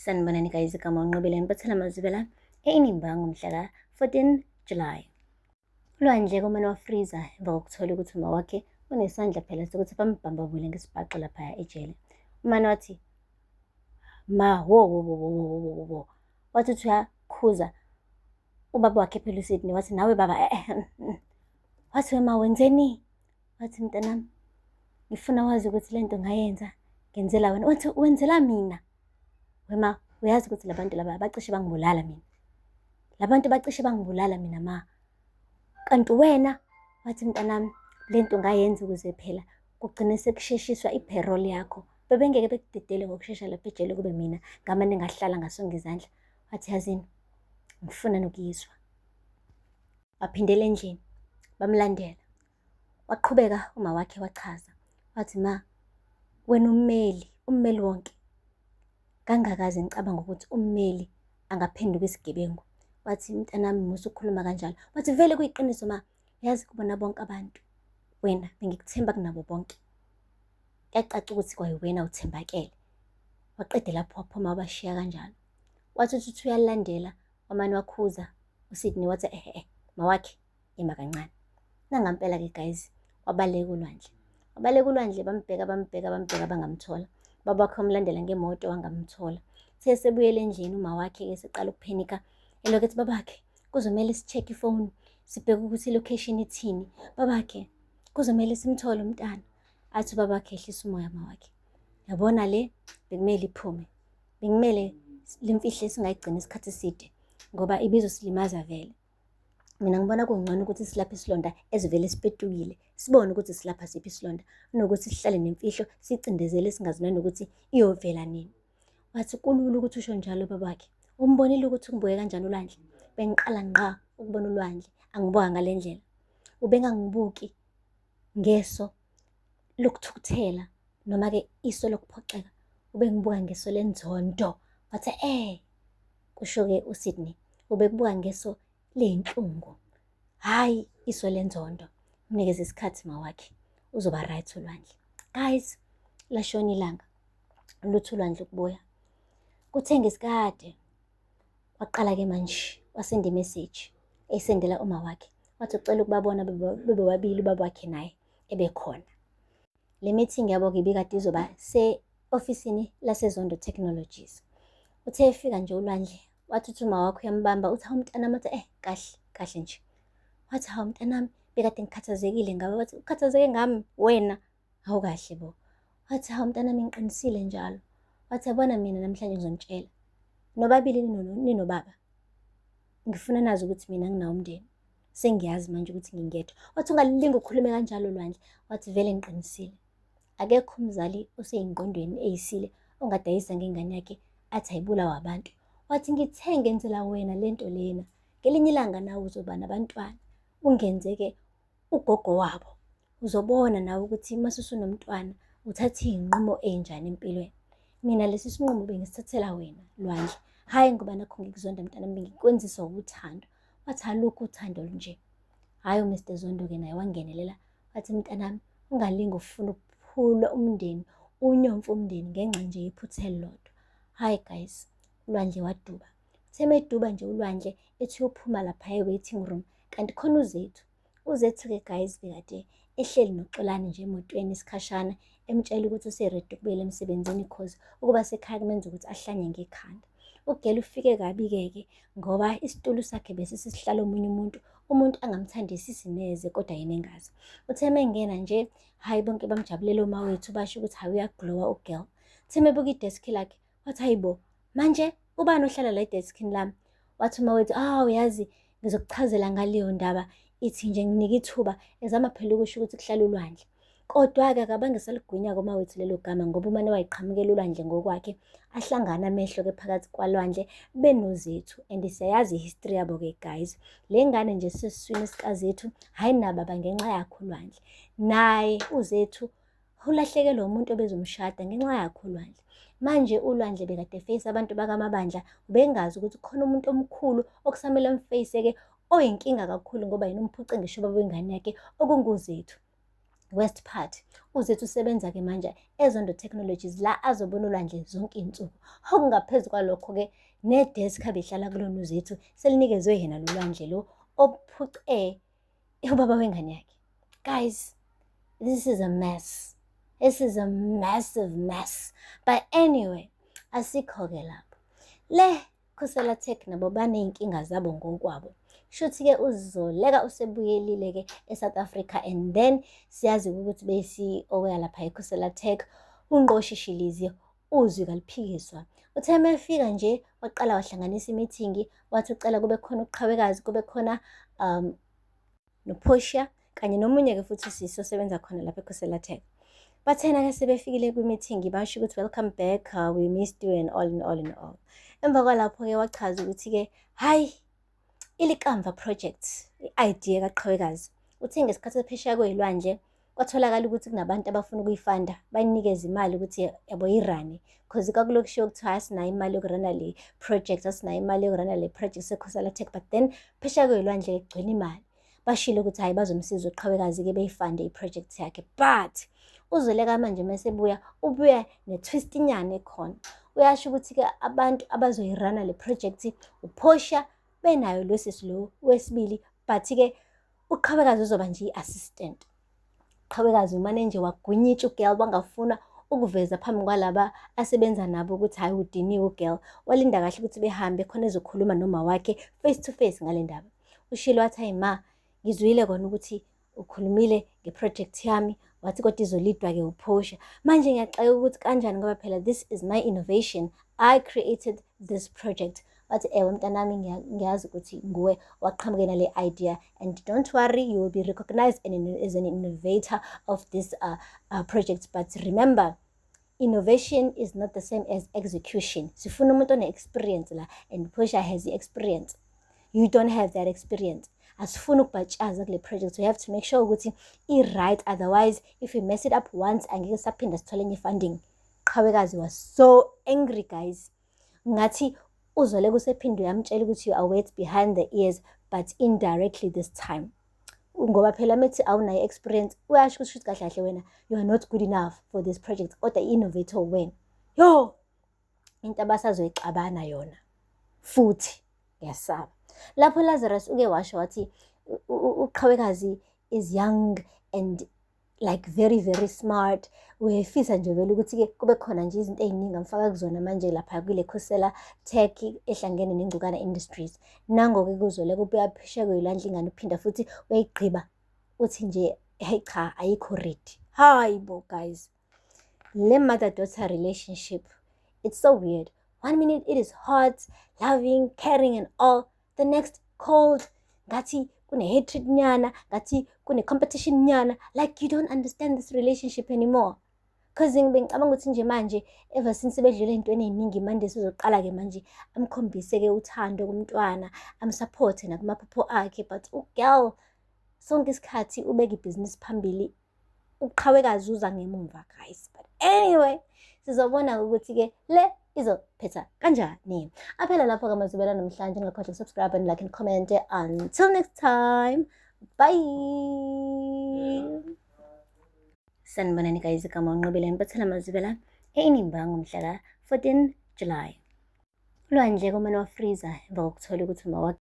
Sanibonani guys, igama uNqobile ngibathela amazwibela e-Inimba ngomhla ka-14 July. Ulwandle kumane wafriza emva kokuthola ukuthi uma wakhe unesandla phela sokuthi bambhambabule ngesibhaxu laphaya ejele. Umane wathi ma wo wo wo wo wo wo wo wathi uthi uyakhuza ubaba wakhe phela uSydney wathi nawe baba eh, eh mm, mm. Wathi wema wenzeni? Wathi mntanami ngifuna wazi ukuthi le nto ngayenza ngenzela wena. Wathi wenzela mina. Wema uyazi ukuthi labantu laba bacishe bangibulala mina. Labantu bacishe bangibulala mina ma. Kanti wena wathi mntanami le nto ngayenza ukuze phela kugcine sekusheshiswa i-parole yakho. Bebengeke bekudedele ngokushesha lapha ejele kube mina ngamane ngahlala ngasonga izandla. Wathi yazini ngifuna nokuyizwa. Waphindela endlini bamlandela. Waqhubeka uma wakhe wachaza wathi ma wena ummeli, ummeli wonke. Kangakaze ngicabanga ukuthi ummeli angaphenduka isigebengu. Wathi mntanami musa ukukhuluma kanjalo. Wathi vele kuyiqiniso ma, yazi kubona bonke abantu wena bengikuthemba kunabo bonke. Kuyacaca ukuthi kwayiwena uthembakele. Waqede lapho waphuma wabashiya kanjalo. Wathi uthi uyalandela wamane wakhuza uSydney wathi ehe eh, mawakhe ima kancane. Nangampela-ke guys wabaleka ulwandle. Wabaleka ulwandle bambheka bambheka bambheka bangamthola. Baba wakhe wamlandela ngemoto wangamthola. Uthe sebuyele endlini uma wakhe-ke seqala ukuphenika elokhu ethi babakhe kuzomele si-check ifoni sibheke ukuthi i-location ithini. Babakhe kuzomele simthole umntana. Athi ubabakhe ehlisa umoya mawakhe. Yabona le bekumele iphume. Bekumele lemfihlo singayigcina isikhathi eside ngoba ibizosilimaza vele. Mina ngibona kungcono ukuthi silaphe isilonda esivele sipetukile, sibone ukuthi silapha siphi isilonda, kunokuthi sihlale nemfihlo sicindezele singazi nanokuthi iyovela nini. Wathi kulula ukuthi usho njalo babakhe. Umbonile ukuthi ungibuke kanjani uLwandle? Bengiqala ngqa ukubona uLwandle, angibuka ngale ndlela. Ubengangibuki ngeso lokuthukuthela noma-ke iso lokuphoxeka, ubengibuka ngeso lenzondo. Wathi eh, kusho-ke uSydney, ubekubuka ngeso leyinhlungu, hhayi iso lenzondo. Mnikeze isikhathi mawakhe, uzoba right uLwandle. Guys, lashona ilanga, lutho uLwandle ukubuya. Kuthe ngesikade waqala-ke manje wasenda imeseji eyisendela uma wakhe, wathi ucela ukubabona bebobabili ubaba wakhe naye ebekhona. Le meeting yabo-ke ibikade izoba se-ofisini laseZondo Technologies. Uthe efika nje uLwandle wathi uthi uma wakho uyambamba uthi hawu mntanami wathi eh kahle kahle nje. Wathi hawu mntanami bekade ngikhathazekile ngawe wathi ukhathazeke ngami wena hawu kahle bo. Wathi hawu mntanami ngiqinisile njalo. Wathi yabona mina namhlanje ngizonitshela nobabili ninobaba ngifuna nazi ukuthi mina nginawo umndeni. Sengiyazi manje ukuthi ngingedwa. Wathi ungalinge ukhulume kanjalo Lwandle. Wathi vele ngiqinisile. Akekho umzali oseyingqondweni eyisile ongadayisa ngengane yakhe athi ayibulawa abantu. Wathi ngithe ngenzela wena lento lena. Ngelinye ilanga nawe uzoba nabantwana. Ungenze-ke ugogo wabo. Uzobona nawe ukuthi uma usunomntwana uthatha iy'nqumo ey'njani empilweni. Mina lesi sinqumo bengisithathela wena Lwandle. Hhayi ngoba nakho ngikuzonda mntanami, bengikwenziswa wuthando. Wathi alukho uthando olunje. Hhayi uMr Zondo-ke naye wangenelela wathi mntanami ungalinge ufune ukuphula umndeni unyomfe umndeni ngenxa nje yephutha elilodwa. Hhayi guys, uLwandle waduba. Uthe meduba nje uLwandle ethi uyophuma lapha e-waiting room kanti khona uZethu. UZethu-ke guys bekade ehleli noXolani nje emotweni isikhashana emtshela ukuthi useredi ukubuyela emsebenzini cause ukuba sekhaya kumenza ukuthi ahlanye ngekhanda. Ugela ufike kabi-ke ke ngoba isitulo sakhe besisihlala omunye umuntu, umuntu angamthandisisi neze kodwa yena engazi. Uthe mengena nje, hhayi bonke bamjabulela omawethu basho ukuthi hhayi uyaglowa ugirl. Uthe mebuka ideski lakhe wathi hayi bo, manje ubani ohlala la edeskini lami? Wathi umawethu, awu yazi ngizokuchazela ngaleyo ndaba ithi nje nginike ithuba ezama phela ukusho ukuthi kuhlala ulwandle. Kodwa-ke akabange esaligwinya-ke umawethu lelo gama ngoba umane wayiqhamukela ulwandle ngokwakhe ahlangana amehlo-ke phakathi kwalwandle benoZethu and siyayazi i-history yabo-ke guys. Le ngane nje sesiswini sikaZethu hhayi nababa ngenxa yakhe ulwandle. Naye uZethu ulahlekelwe umuntu obezomshada ngenxa yakhe uLwandle. Manje uLwandle bekade efeyisa abantu bakaMabandla, ubengazi ukuthi khona umuntu omkhulu okusamele amfeyise-ke oyinkinga kakhulu ngoba yena umphuce ngisho ubaba wengane yakhe okunguZethu. West part. UZethu usebenza-ke manje eZondo Technologies la azobona uLwandle zonke iy'nsuku. Okungaphezu kwalokho-ke ne-desk abehlala kulona uZethu selinikezwe yena lo Lwandle lo ophuce ubaba wengane yakhe. Guys, this is a mess. This is a massive mess. But anyway, asikho-ke lapho. Le Khosela Tech nabo baney'nkinga zabo ngokwabo. Shuthi-ke uZoleka usebuyelile-ke e-South Africa and then siyazi ukuthi besi lapha eKhosela Tech uNqoshi Shilizi uzwi kaliphikiswa. Uthe uma efika nje waqala wahlanganisa i-meeting, wathi ucela kube khona uQhawekazi, kube khona noPortia kanye nomunye-ke futhi usisi osebenza khona lapha eKhosela Tech. Bathena-ke sebefikile kwi-meeting basho ukuthi welcome back, we missed you and all and all and all. Emva kwalapho-ke wachaza ukuthi-ke hhayi iLikamva project, i-idea kaQhawekazi. Uthe ngesikhathi ephesheya kwey'lwandle kwatholakala ukuthi kunabantu abafuna ukuyi-funda, bayinikeze imali ukuthi yabo i-rune. Cause kwakulokhu kushiwo kuthiwa asinayo imali yoku-runa le project, asinayo imali yoku-runa le project seKhosela Tech, but then phesheya kwey'lwandle kugcwele imali. Bashilo ukuthi hhayi bazomsiza uQhawekazi-ke beyi-funde i-project yakhe. But uZoleka manje mesebuya ubuya ne-twist inyana ekhona. Uyasho ukuthi-ke abantu abazoyi-runa le project uPortia benayo lo sisi lo wesibili, but-ke uQhawekazi uzoba nje i-assistant. Uqhawekazi umane nje wagwinya u-girl wangafuna ukuveza phambi kwalaba asebenza nabo ukuthi hhayi udiniwe u-girl. Walinda kahle ukuthi behambe khona ezokhuluma noma wakhe face to face ngale ndaba. Ushilo wathi hayi ma, ngizwile kona ukuthi ukhulumile nge-project yami, wathi kodwa izo-leadwa-ke uPortia. Manje ngiyaxakeka ukuthi kanjani ngoba phela this is my innovation. I created this project. Wathi ewe mntanami, ngiyazi ukuthi nguwe waqhamuke nale idea and don't worry, you will be recognized as an innovator of this project, but remember, innovation is not the same as execution. Sifuna umuntu one-experience la and Portia has the experience. You don't have that experience. Asifuni ukubhatshaza kule project. We have to make sure ukuthi i-right, otherwise if we mess it up once, angeke saphinda sithole enye funding. Qhawekazi was so angry, guys. Ngathi uZoleka usephinde uyamtshela ukuthi you are wet behind the ears, but indirectly this time, ngoba phela methi awunayo experience, uyasho ukuthi kahle kahle wena you are not good enough for this project, kodwa i-innovator wena. Yo, into abasazoyixabana yona futhi ngiyasaba. Lapho Lazarus uke washo wathi uQhawekazi is young and like very very smart. Uyefisa nje vele ukuthi-ke kube khona nje izinto ey'ningi amfaka kuzona manje lapha kule Khosela Tech ehlangene neNgcukana Industries. Nango-ke kuZoleka ubuya phesheya kwey'lwandle ingane, uphinda futhi uyayigqiba, uthi nje hey cha, ayikho ready. Hayi bo guys, le mother daughter relationship, it's so weird. One minute it is hot, loving, caring and all, the next cold, ngathi kune-hatred nyana, ngathi kune-competition nyana. Like, you don't understand this relationship anymore, cause bengicabanga ukuthi nje manje ever since bedlule ey'ntweni ey'ningi manje sizoqala-ke manje amkhombise-ke uthando kumntwana, am-supporte nakumaphupho akhe, but u-girl sonke isikhathi ubeka ibhizinisi phambili, uQhawekazi uza ngemumva, guys. But anyway, sizobona ukuthi-ke le izophetha kanjani. Aphela lapho kamazubela namhlanje. Ningakhohlwa uku-subscribe and like and comment. Until next time, bye. Sanibonani guys, igama uNqobile, ngibathela amazubela e-Inimba ngomhla ka-14 July. Ulwandle kumane wafriza emva kokuthola ukuthi uma